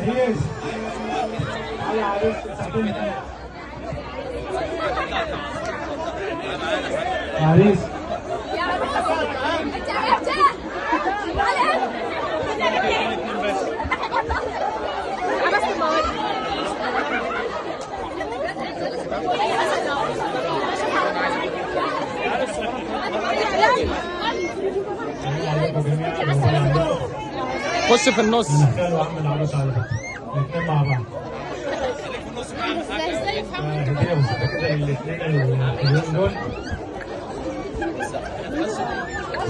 عريس، تعالى يا عريس ساعتين. عريس يا عروس، انت عرفتها؟ خش في النص. انا خاله وعم العروس على فكرة، الاثنين مع بعض. هديه بسيطة كده للاثنين الحلوين دول.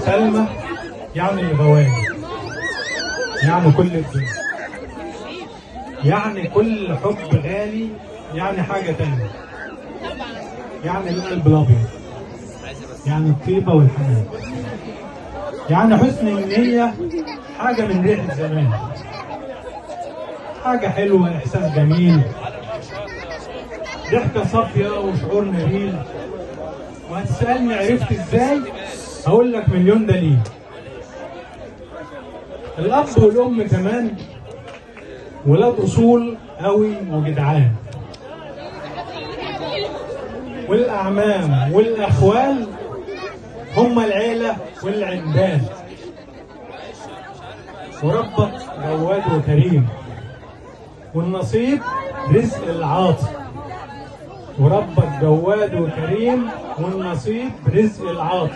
سلمى يعني الغوالي، يعني كل الدنيا، يعني كل حب غالي، يعني حاجة تانية، يعني القلب الابيض، يعني الطيبة والحنان، يعني حسن النية، حاجة من ريحه زمان، حاجة حلوة، احساس جميل، ضحكه صافية وشعور نبيل. وهتسالني عرفت ازاي؟ هقول لك مليون دليل. الاب والام كمان ولاد اصول قوي وجدعان، والاعمام والاخوال هم العيلة والعندان، وربك جواد وكريم، والنصيب رزق العاطي. وربك جواد وكريم والنصيب رزق العاطي.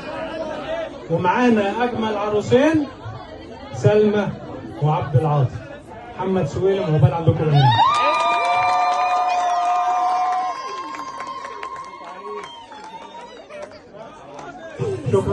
ومعانا اجمل عروسين، سلمى وعبد العاطي. محمد سويلم وعقبال عندكم جميعا. شكرا.